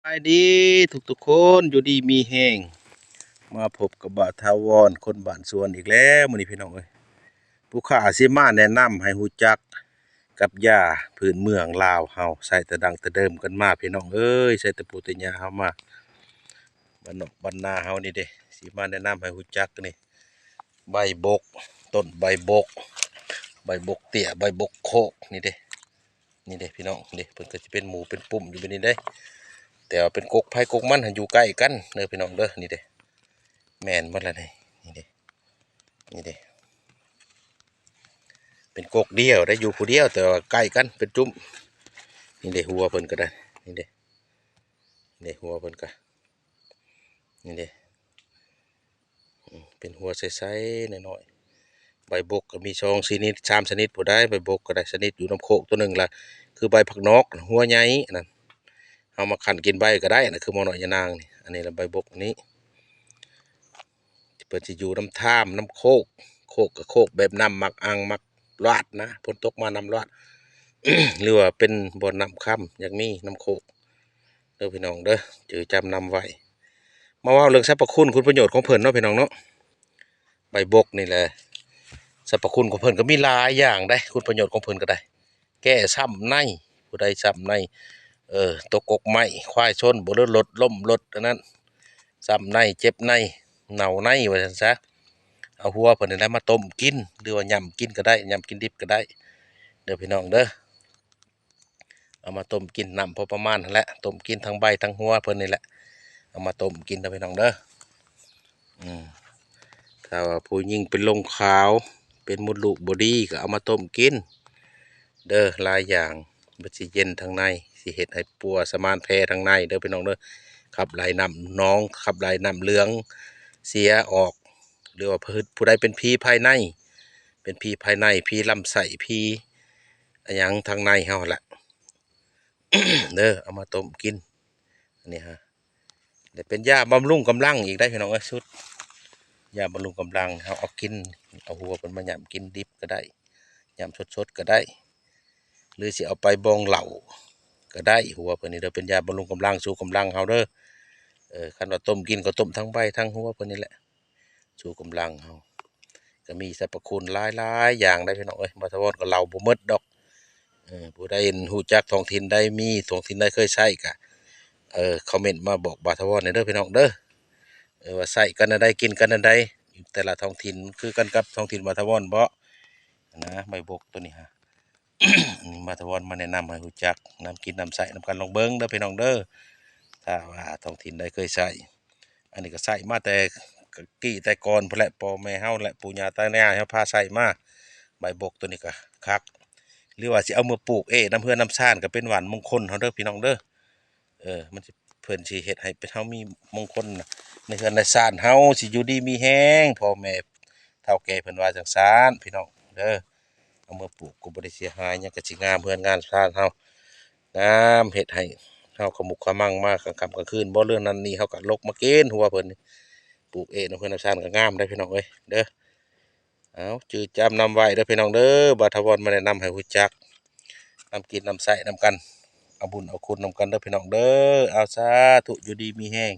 ສະບາຍດີທຸກໆຄົນ ຢູ່ດີມີແຮງ ມາພົບກັບບ່າວຖາວອນ ຄົນບ້ານສວນອີກແລ້ວມື້ນີ້ພີ່ນ້ອງເອີຍ. ຜູ້ຂ້າຊິມາແນະນຳໃຫ້ຮູ້ຈັກກັບຢາພື້ນເມືອງລາວເຮົາ ໃຊ້ແຕ່ດັ້ງແຕ່ເດີມກັນມາພີ່ນ້ອງເອີຍ ໃຊ້ແຕ່ປູ່ແຕ່ຍ່າເຮົາມາ ບ້ານນອກບ້ານນາເຮົານີ້ເດ້ ຊິມາແນະນຳໃຫ້ຮູ້ຈັກນີ້ ໃບບົກ ຕົ້ນໃບບົກ ໃບບົກເຕ້ຍ ໃບບົກໂຄກນີ້ເດ້. ນີ້ເດ້ພີ່ນ້ອງເດ້ ເພິ່ນກໍຊິເປັນໝູເປັນປຸ້ມຢູ່ແບບນີ້ເດ້ ແຕ່ວ່າເປັນກົກໃຜກົກມັນ ໃຫ້ຢູ່ໃກ້ກັນເດີພີ່ນ້ອງເດີ. ນີ້ເດ້ ແມ່ນໝົດລະນີ້ ນີ້ເດ້ ນີ້ເດ້ ເປັນກົກດຽວໄດ໋ ຢູ່ຜູ້ດຽວ ແຕ່ວ່າໃກ້ກັນເປັນຈຸ້ມ. ນີ້ເດ້ ຫົວເພິ່ນກໍໄດ້ ນີ້ເດ້ ນີ້ເດ້ ຫົວເພິ່ນກໍ ນີ້ເດ້ ເປັນຫົວໃສໆ ນ້ອຍໆ. ໃບບົກກໍມີສອງຊະນິດ ສາມຊະນິດ ຜູ້ໃດໃບບົກກໍໄດ້ຊະນິດຢູ່ນຳໂຄກ ໂຕໜຶ່ງລະຄືໃບຜັກນອກ ຫົວໃຫຍ່ອັນນັ້ນ ເຮົາມາຂັ້ນກິນໃບກໍໄດ້ນະ ຄືໝໍນ້ອຍຍານາງນີ້. ອັນນີ້ລະໃບບົກນີ້ ເພິ່ນຊິຢູ່ນຳທາມ ນຳໂຄກ ໂຄກກໍໂຄກແບບນ້ຳໝາກອ່າງໝາກຫຼາດນະ ຝົນຕົກມານ້ຳຫຼາດ ຫຼືວ່າເປັນບ່ອນນ້ຳຄຳ ຢາກມີນຳໂຄກ ເດີພີ່ນ້ອງເດີ ຈື່ຈຳນຳໄວ້. ມາເວົ້າເລື່ອງສັບພະຄຸນຄຸນປະໂຫຍດຂອງເພິ່ນເນາະພີ່ນ້ອງເນາະ. ໃບບົກນີ້ແຫຼະ ສັບພະຄຸນຂອງເພິ່ນກໍມີຫຼາຍຢ່າງເດ້ ຄຸນປະໂຫຍດຂອງເພິ່ນກໍໄດ້ ແກ້ຊ້ຳໃນ ຜູ້ໃດຊ້ຳໃນ ເອີ ຕົກກົກໄມ້ ຄວາຍຊົນບໍ່ ຫຼືລົດລົ້ມລົດອັນນັ້ນ ຊ້ຳໃນ ເຈັບໃນ ເນົ່າໃນ ວ່າຊັ້ນຊະ ເອົາຫົວເພິ່ນນີ້ແຫຼະມາຕົ້ມກິນ ຫຼືວ່າຫຍ້ຳກິນກໍໄດ້ ຫຍ້ຳກິນດິບກໍໄດ້ເດີພີ່ນ້ອງເດີ. ເອົາມາຕົ້ມກິນ ນ້ຳພໍປະມານຫັ້ນແຫຼະ ຕົ້ມກິນທັງໃບທັງຫົວເພິ່ນນີ້ແຫຼະ ເອົາມາຕົ້ມກິນເດີພີ່ນ້ອງເດີ. ອືມ ຖ້າວ່າຜູ້ຍິງເປັນລົງຂາວ ເປັນມົດລູກບໍ່ດີ ກໍເອົາມາຕົ້ມກິນເດີ ຫຼາຍຢ່າງ ມັນຊິເຢັນທາງໃນ ຊິເຮັດໃຫ້ປົວສະມານແຜທາງໃນເດີພີ່ນ້ອງເດີ ຂັບໄລ່ນ້ຳໜອງ ຂັບໄລ່ນ້ຳເຫຼືອງເສຍອອກ ຫຼືວ່າຜູ້ໃດເປັນຜີພາຍໃນ ເປັນຜີພາຍໃນ ຜີລຳໄສ້ ຜີອະຫຍັງທາງໃນເຮົາຫັ້ນລະ ເດີ ເອົາມາຕົ້ມກິນ ອັນນີ້ຮະ ແລະເປັນຢາບຳລຸງກຳລັງອີກໄດ໋ພີ່ນ້ອງເອີຍ ຊຸດຢາບຳລຸງກຳລັງ ເຮົາເອົາກິນ ເອົາຫົວເພິ່ນມາຫຍ້ຳກິນດິບກໍໄດ້ ຫຍ້ຳສົດໆກໍໄດ້ ຫຼືຊິເອົາໄປບອງເຫຼົ້າກໍໄດ້ ຫົວເພິ່ນນີ້ເດີ ເປັນຢາບຳລຸງກຳລັງ ຊູກຳລັງເຮົາເດີ. ເອີ ຄັນວ່າຕົ້ມກິນກໍຕົ້ມທັງໃບທັງຫົວເພິ່ນນີ້ແຫຼະ ຊູກຳລັງເຮົາ ກໍມີສັບພະຄຸນຫຼາຍໆຢ່າງໄດ໋ພີ່ນ້ອງເອີຍ. ບ່າວຖາວອນກໍເລົ່າບໍ່ໝົດດອກ ເອີ ຜູ້ໃດຮູ້ຈັກທ້ອງຖິ່ນໃດ ມີທ້ອງຖິ່ນໃດເຄີຍໃຊ້ກະ ເອີ ຄອມເມັນມາບອກບ່າວຖາວອນແດ່ເດີພີ່ນ້ອງເດີ ເອີ ວ່າໃຊ້ກັນແນວໃດ ກິນກັນແນວໃດ ແຕ່ລະທ້ອງຖິ່ນຄືກັນກັບທ້ອງຖິ່ນບ່າວຖາວອນບໍ່ ນະ ໃບບົກໂຕນີ້ຮະ ບ່າວຖາວອນມາແນະນຳໃຫ້ຮູ້ຈັກ ນຳກິນນຳໃຊ້ນຳກັນ ລອງເບິ່ງເດີພີ່ນ້ອງເດີ ຖ້າວ່າທ້ອງຖິ່ນໃດເຄີຍໃຊ້. ອັນນີ້ກໍໃຊ້ມາແຕ່ກີ້ແຕ່ກ່ອນພຸ້ນແຫຼະ ພໍ່ແມ່ເຮົາແລະ ປູ່ຍ່າຕາຍາຍເຮົາພາໃຊ້ມາ ໃບບົກໂຕນີ້ກໍຄັກ ຫຼືວ່າຊິເອົາເມືອປູກເອນຳເຮືອນນຳຊານ ກໍເປັນຫວ່ານມົງຄົນເຮົາເດີພີ່ນ້ອງເດີ. ເອີ ມັນຊິ ເພິ່ນຊິເຮັດໃຫ້ເຮົາມີມົງຄົນໃນເຮືອນໃນຊານເຮົາ ຊິຢູ່ດີມີແຮງ ພໍ່ແມ່ເຖົ້າແກ່ເພິ່ນວ່າຈັ່ງຊັ້ນພີ່ນ້ອງເດີ. ເອົາເມືອປູກກໍບໍ່ໄດ້ເສຍຫາຍຫຍັງ ກໍຊິງາມເຮືອນງາມຊານເຮົາ ງາມ ເຮັດໃຫ້ເຮົາຂະໝຸກຂະມັງມາກາງຄ່ຳກາງຄືນ ບໍ່ເລື່ອງນັ້ນນີ້ ເຮົາກໍຫຼົກມາກິນຫົວເພິ່ນ ປູກເອນຳເຮືອນນຳຊານກໍງາມໄດ໋ພີ່ນ້ອງເອີຍເດີ. ເອົາ ຈື່ຈຳນຳໄວ້ເດີພີ່ນ້ອງເດີ ບ່າວຖາວອນມາແນະນຳໃຫ້ຮູ້ຈັກ ນຳກິນນຳໃຊ້ນຳກັນ ເອົາບຸນເອົາຄຸນນຳກັນເດີພີ່ນ້ອງເດີ. ເອົາ ສາທຸ ຢູ່ດີມີແຮງ